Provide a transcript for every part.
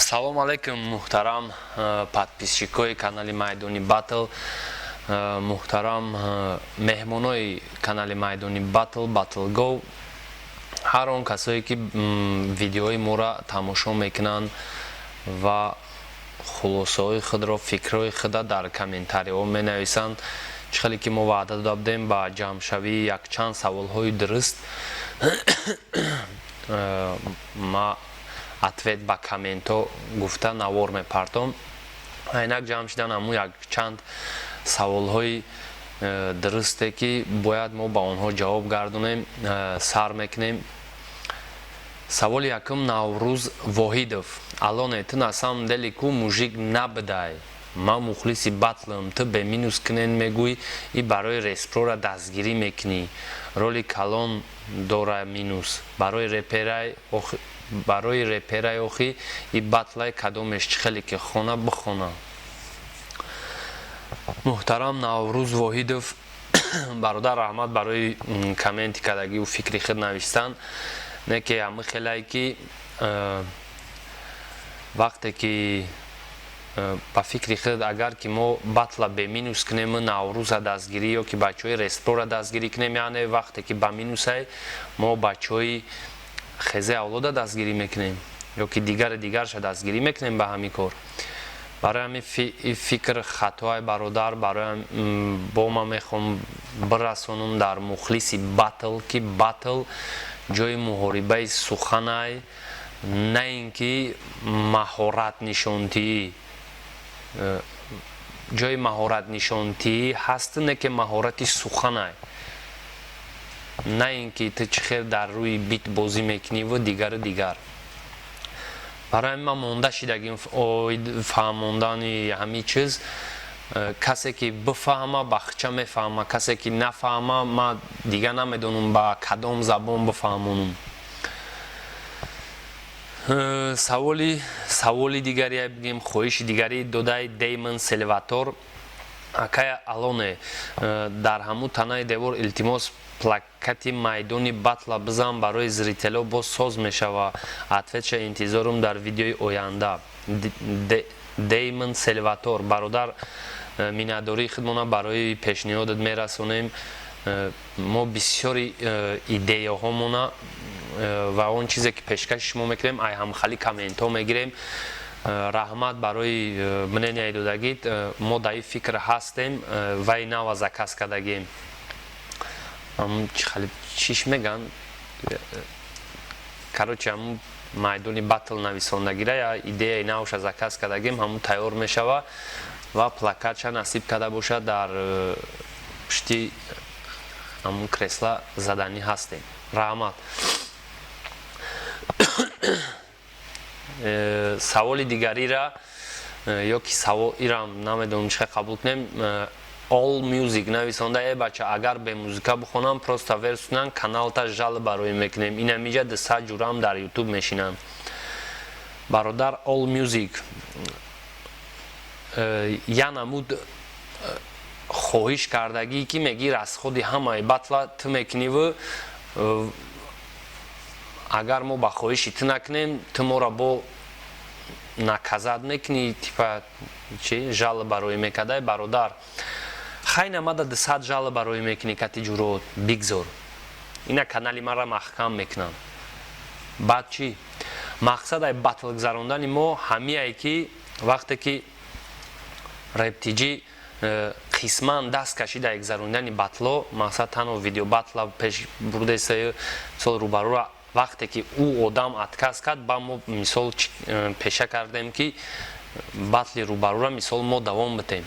Салом алейкум, муҳтарам подписчикои канали Майдони Батл, муҳтарам меҳмонои канали Майдони Батл, Батлго, ҳар он касое, ки видеои моро тамошо мекунанд ва хулосаҳои худро, фикрҳои худа дар комментариҳо менависанд. Чӣ хеле ки мо ваъда дода будем, ба ҷамъшавии якчанд саволҳои дуруст ма ответ ба комментҳо гуфта навор мепартом. Айнак ҷамъ шидан ҳамун якчанд саволҳои дурусте, ки бояд мо ба онҳо ҷавоб гардонем. Сар мекунем. Саволи якум, Наврӯз Воҳидов: «Алоне, ту на самом деле ку мужик набудай. Ман мухлиси батлам, ту бе минус кунен мегӯй и барои респрора дастгирӣ мекунӣ. Роли калон дора минус барои реперай. Охи и батлай кадомеш чӣ хеле ки хона бихона?» Муҳтарам Наврӯз Воҳидов, бародар, раҳмат барои комменти кардагиву фикри худ навистан. Не ки ҳама хелае ки вақте ки ба фикри худ, агар ки мо батла бе минус кунем, Наврӯза дастгирӣ ё ки бачаҳои респрора дастгирӣ кунем, яъне вақте ки ба минусай, мо бачаҳои хезе авлода дастгирӣ мекунем ё ки дигари дигарша дастгирӣ мекунем ба ҳамин кор. Барои ҳамин фикр хатои бародар. Барои бо ман мехоҳам бирасонам дар мухлиси батл, ки батл ҷои муҳорибаи суханай, на ин ки маҳорат нишонтиӣ. Ҷои маҳорат нишонтиӣ ҳаст, не ки маҳорати суханай, на ин ки ту чӣ хел дар рӯи бит бозӣ мекуниву дигару дигар. Барои ҳамин ман монда шидагим фаҳмондани ҳамин чиз. Касе ки бифаҳма, бахча мефаҳма, касе ки нафаҳма, ман дига намедонам ба кадом забон бифаҳмонам. Саволи дигаре бигем, хоҳиши дигари додаи Деймон Селватор: «Акая Алоне, дар ҳамун танаи девор, илтимос, плакати Майдони Батла бизан, барои зритело боз соз мешава. Ответша интизорум дар видеои оянда». Деймон Селватор, бародар, миннатдории худмона барои пешниҳодат мерасонем. Мо бисёри идеяҳомона ва он чизе ки пешкаши шумо мекунем, ай ҳамхали комментҳо мегирем. Раҳмат барои мненияи додагит. Мо дар ин фикр ҳастем, вай нава заказ кардагем, чиш меган, короче, ҳамун Майдони Батл нависондагира я идеяи навша заказ кардагем, ҳамун тайёр мешава ва плакатша насиб карда бошад, дар пушти ҳамун кресла заданӣ ҳастем. Раҳмат. Саволи дигарира ё ки савол ирам намедонам чӣ қабул кунем. All Music нависонда: «Э бача, агар бе музыка бихонам, просто верс кунан, каналта жалоба рӯй мекунем. Инамиҷа 200 ҷурам дар Ютуб мешинанд». Бародар All Music, я намуд хоҳиш кардагӣ, ки мегӣ расходи ҳамаи батла ту мекуниву агар мо ба хоҳиши ту накунем, ту моро бо наказать мекунӣ, типа чи жалоба рӯй мекардай. Бародар, хай, намада 200 жалоба рӯй мекунӣ, кати ҷурот бигзор, ина канали маро маҳкам мекунам. Баъд чӣ? Мақсад ай батл гузарондани мо ҳамияе, ки вақте ки Рептиҷӣ қисман даст кашида гузарондани батло, мақсад танҳо видеобатла пеш бурдеса, мисол, рӯбарӯра, вақте ки ӯ одам отказ кард, ба мо, мисол, пеша кардем, ки батли рӯбарӯра, мисол, мо давом битем.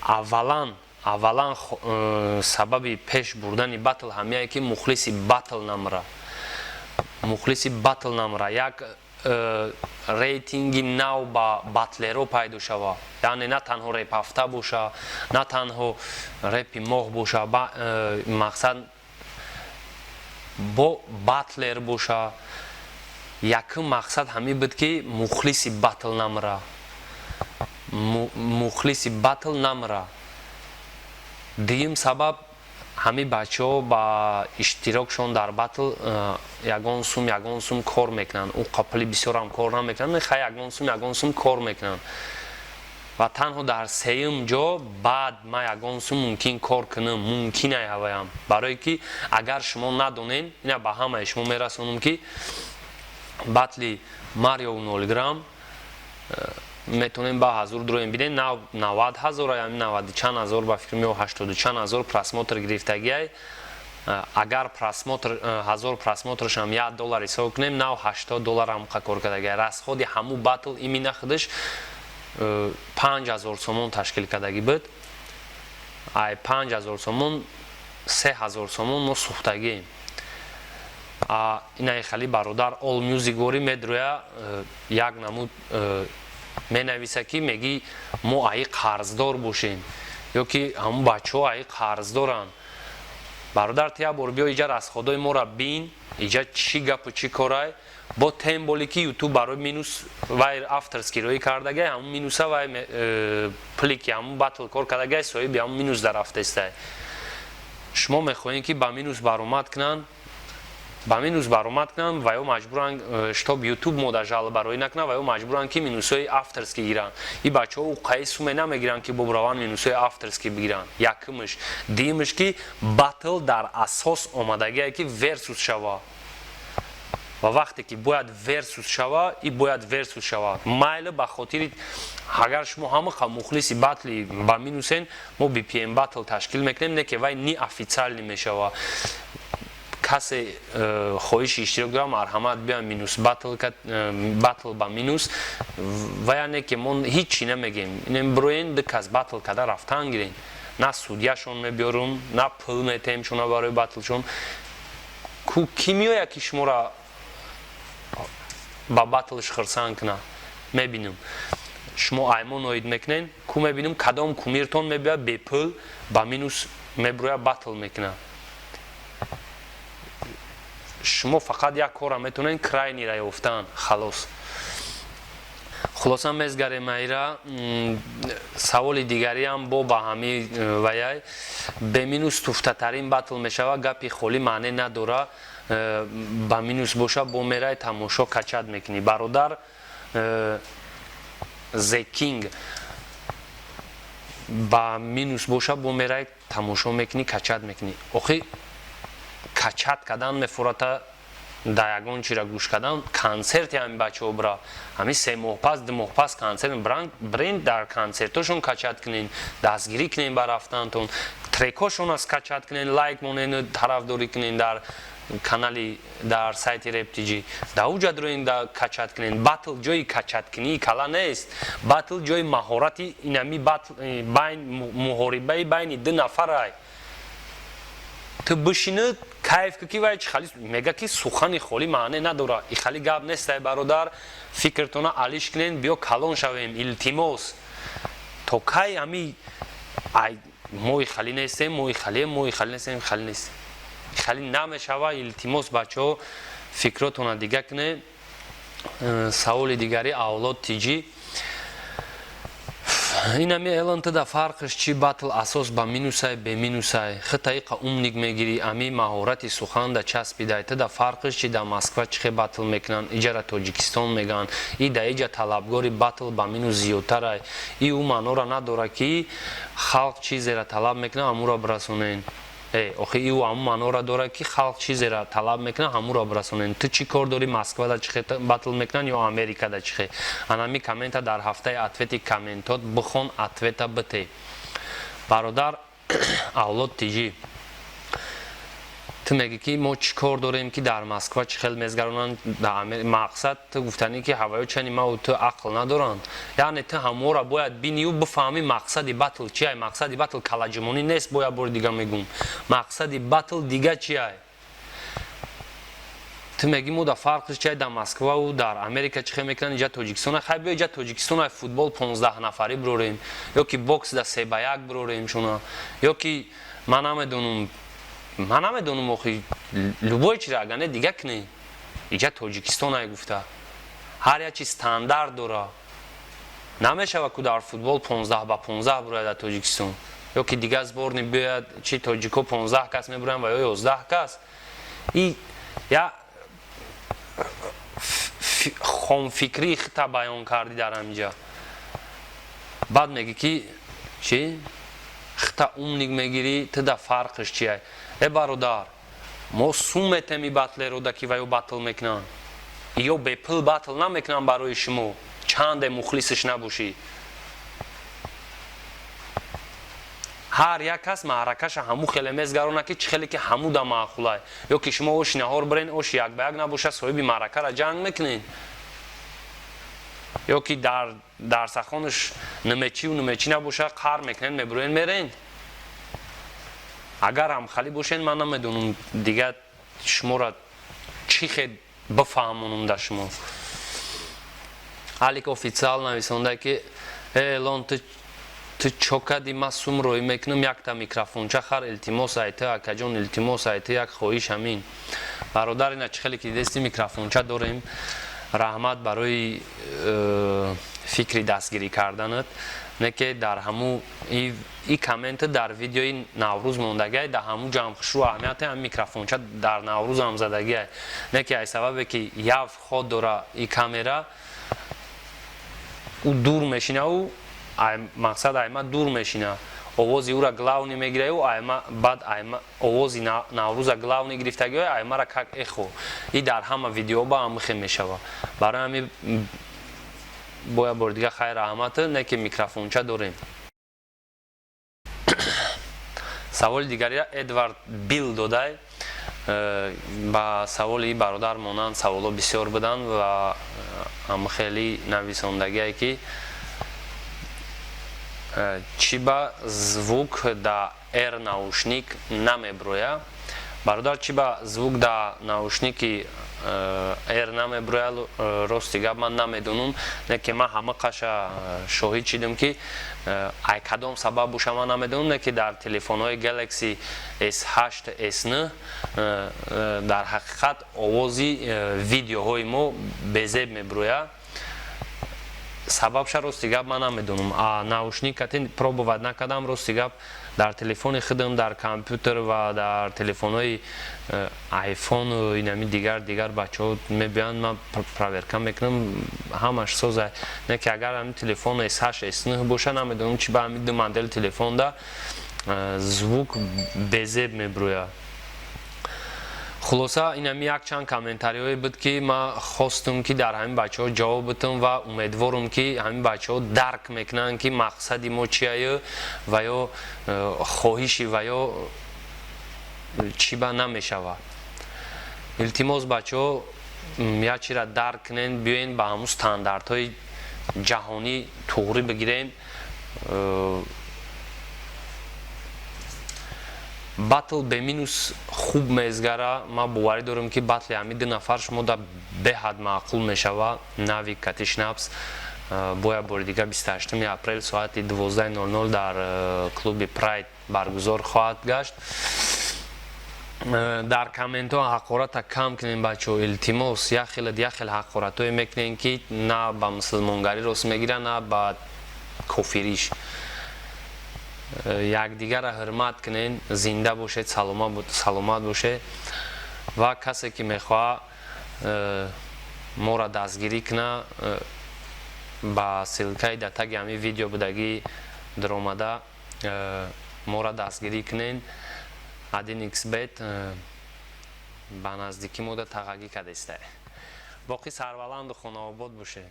Аввалан сабаби пеш бурдани батл ҳамияе, ки мухлиси батл намра, мухлиси батл намра, як рейтинги нав ба батлеро пайдо шава, яъне на танҳо реп ҳафта боша, на танҳо репи моҳ боша, мақсад бо батлер боша. Якум мақсад ҳамин буд, ки мухлиси батл намра, мухлиси батл намра. Дуюм сабаб Ҳамин бачаҳо ба иштирокшон дар батл ягон сум кор мекунанд. Ӯ пули бисёрам кор намекунанд, хай, ягон сум кор мекунанд. Ва танҳо дар сеюм ҷо баъд ман ягон сум мумкин кор кунам, мумкин ай ҳаваям. Барое ки агар шумо надонен, ина ба ҳамаи шумо мерасонам, ки батли Марио 0 грамм метавонем ба ҳазур дуроем, бинед, 90 000, наваду чанд ҳазор, ба фикр мео, ҳаштоду чанд ҳазор просмотр гирифтагиай. Агар просмотр 1000 просмотршам 1 доллар ҳисоб кунем, нав 80 доллар ҳамқа кор кардагиай. Расходи ҳаму батл имина худаш 5000 сомон ташкил кардагӣ буд. Ай 5000 сомон 3000 сомон мо сӯхтагием. Инаи хали бародар All Music вори медроя, як намуд менависа, ки меги мо аи қарздор бошем ё ки ҳамун бачаҳо аи қарздоранд. Бародар, ту як бор биё иҷа, расходои моро бин, иҷа чӣ гапу чӣ корай. Бо тем более ки Ютуб барои минус вай авторский роӣ кардагай, ҳамун минуса вай пуле ки ҳамун батл кор кардагай, соҳиби ҳамун минус дарафтестай. Шумо мехоҳем, ки ба минус баромад кунанд, ба минус баромад кунанд, ва ё маҷбуранд, чтоб Ютуб мода жалоба роӣ накунад, ва ё маҷбуранд, ки минусҳои авторский гиранд. И бачаҳо уқаи суме намегиранд, ки бобраванд минусҳои авторский бигиранд. Якумш. Дуюмш, ки батл дар асос омадагие, ки версус шава. Ва вақте ки бояд версус шава, и бояд версус шава. Майли, ба хотири агар шумо ҳамақа мухлиси батли ба минусен, мо BPM батл ташкил мекунем, не ки вай неофициальный мешава. Касе хоҳиши иштирок дорад, марҳамат, биям минус батл, батл ба минус. Ва яъне ки мо ҳеҷ чӣ намегем, инем бироен, ду кас батл карда рафтан гирен. На судьяшон мебиёрум, на пул метаем шуна барои батлшон. Ки меояд, ки шуморо ба батлш хирсанд кунад? Мебинам, шумо аймон оид мекунен ку, мебинам, кадом кумиртон мебиёяд, бепул ба минус мебирояд, батл мекунад. Шумо фақат як корра метавонед, крайныйра ёфтан, халос. Хулоса, мезгарем айра. Саволи дигариам бо ба ҳами ваяй беминус туфтатарин батл мешава. Гапи холӣ маъне надора. Ба минус боша, бо мерай тамошо, качать мекунӣ. Бародар Зекинг, ба минус боша, бо мерай тамошо мекунӣ, качать мекунӣ. Охи, качать кардан мефурата, да ягон чира гӯш кардан. Консерти ҳамин бачаҳо бира, ҳамин 3 моҳ пас, 2 моҳ пас консерт бирен, дар консертошон качать кунен, дастгирӣ кунен, ба рафтантон трекошон аз качать кунен, лайк монен, тарафдорӣ кунен. Дар канали, дар сайти Рептиҷи да уҷа дроен, да качать кунен. Батл ҷои качать-кунии кала нест, батл ҷои маҳорати инами байн муҳорибаи байни ду нафарай. Ту бишини, кайф ки вай чи хали мега, ки сухани холӣ маъне надора. И хали гап нестай, бародар. Фикртона алиш кунен, биё калон шавем, илтимос. То кай ҳами мои хали нестем, мои халием, мои хали нестем, хали нестем, хали намешава. Илтимос, бачаҳо, фикротона дига кунед. Саволи дигари Авлод Тиҷӣ: инами элантада фарқш чи? Батл асос ба минусай, беминусай? Хитаиқа умник мегирӣ, ами маҳорати суханда часпидай. Тада фарқш чи? Да Москва чихе батл мекунанд, иҷара Тоҷикистон мегӯянд. И да иҷа талабгори батл ба минус зиёдтарай. И ӯ маънора надорад, ки халқ чизера талаб мекунад, ҳамуро бирасонен. Охи, ӯ ҳамун маънора дорад, ки халқ чизера талаб мекунад, ҳамуро бирасонен. Ту чӣ кор дорӣ, Москвада чихе батл мекунанд ё Америкада чихе? Анами коммента дар ҳафтаи ответи комментот бихон, ответа бите. Бародар Авлод Тиҷӣ, ту мегӣ, ки мо чӣ кор дорем, ки дар Москва чӣ хел мезгаронанд. Мақсад, ту гуфтанӣ, ки ҳаваё чани мау ту ақл надоранд. Яъне ту ҳамора бояд бинию бифаҳмӣ, мақсади батл чиай. Мақсади батл калаҷимонӣ нест. Бояд бори дига мегӯм, мақсади батл дига чиай. Ту мегӣ, мо да фарқш чиай, дар Москвау дар Америка чӣ хел мекунанд, иҷа Тоҷикистона. Хай, биё иҷа Тоҷикистона, футбол 15 нафарӣ бирорем ё ки бокс да 3 ба 1 бирорем шуна, ё ки ман намедонам, ман намедонам, охи, любой чиро агар не дига кунӣ. Иҷа Тоҷикистон ай гуфта, ҳар як чиз стандарт дора. Намешава ку дар футбол 15 ба 15 бурояд дар Тоҷикистон. Ё ки дигар сборный биёяд, чи тоҷико 15 кас мебуранд ва ё 11 кас. И я хомфикрии хита баён кардӣ дар ҳаминҷа. Баъд мегӣ, ки чи хита умник мегирӣ, ту да фарқш чия? Э, бародар, мо сум метеми батлерода, ки ваё батл мекунанд, ё бепул батл намекунанд барои шумо, чанде мухлисш набошӣ. Ҳар як кас маъракаша ҳаму хеле мезгарона, ки чӣ хеле ки ҳамуда маъқулай. Ё ки шумо оши наҳор бирен, оши як ба як набоша, соҳиби маъракара ҷанг мекунед? Ё ки дар дарсахонаш нимечиву нимечӣ набоша, қар мекунед, мебуроен, мерен? Агар ҳамхалӣ бошен, ман намедонам дигар шуморо чӣ хел бифаҳмонам да шумо. Алик официал нависонда, ки элон, ту чо кардӣ? Ман сум роӣ мекунам, якта микрофонча хар, илтимос айты, акаҷон, илтимос айты, як хоҳиш ҳамин. Бародар, ина чӣ хеле ки дидести, микрофонча дорем. Раҳмат барои фикри дастгирӣ карданат. Не ки дар ҳаму и комменти дар видеои Наврӯз мондагиай, дар ҳаму ҷамъ хушрӯ аҳамияте ҳам микрофонча дар Наврӯзам задагиай. Не ки ай сабабе ки яв ход дора и камера, ӯ дур мешина, ӯ мақсад айма дур мешина, овози ӯра главный мегираю айма. Баъд айма овози Наврӯза главный гирифтагио, аймара как эхо. И дар ҳама видео ба ҳамихе мешава. Барои ҳами боя бори дига хайр, раҳмат. Не ки микрофонча дорем. Саволи дигарира Эдвард Билл додай. Ба саволи бародар монанд саволо бисёр буданд ва ҳамхелӣ нависондагие, ки чӣ ба звук да р наушник намеброя. Бародар, чӣ ба звук да наушники р намеброя, рости гап, ман намедонам. Не ки ман ҳама қаша шоҳид шидам, ки ай кадом сабаб боша, ман намедонам. Не ки дар телефонҳои Galaxy S8, S9 дар ҳақиқат овози видеоҳои мо безеб меброя. Сабабша, рости гап, ман намедонам. Наушник кати пробовать накардам, рости гап. Дар телефони худам, дар компютер ва дар телефонҳои айфону инами дигар дигар бачаҳо мебиёянд, ман проверка мекунам, ҳамаш соза. Не ки агар ҳамин телефон S8, S9 боша, намедонам, чи ба ҳамин ду модели телефонда звук безеб мебрӯяд. Хулоса, инами якчанд комментариҳое буд, ки ман хостум, ки дар ҳамин бачаҳо ҷавоб битам ва умедворум, ки ҳамин бачаҳо дарк мекунанд, ки мақсади мо чияю ва ё хоҳиши ва ё чӣ ба намешавад. Илтимос, бачаҳо, як чиро дарк кунен: биёен, ба ҳамун стандартҳои ҷаҳонӣ туғрӣ бигирем. Батл беминус хуб мезгара. Ман боварӣ дорам, ки батли ҳами ду нафар шумо да беҳад маъқул мешава. Нави кати Шнапс бояд бори дигар 28 апрел соати 12:00 дар клуби Прайд баргузор хоҳад гашт. Дар комментҳо ҳақората кам кунем, бачаҳо, илтимос. Як хелат як хел ҳақоратҳое мекунем, ки на ба мусулмонгарӣ рост мегирад, на ба кофириш. Якдигарро ҳурмат кунен. Зинда бошед, саломат бошед. Ва касе ки мехоҳад моро дастгирӣ куна, ба ссылкаи дар таги ҳамин видео будагӣ даромада, моро дастгирӣ кунен. Один xbet ба наздикӣ мода тағагӣ кардеста. Боқӣ сарбаланду хонаобод бошед.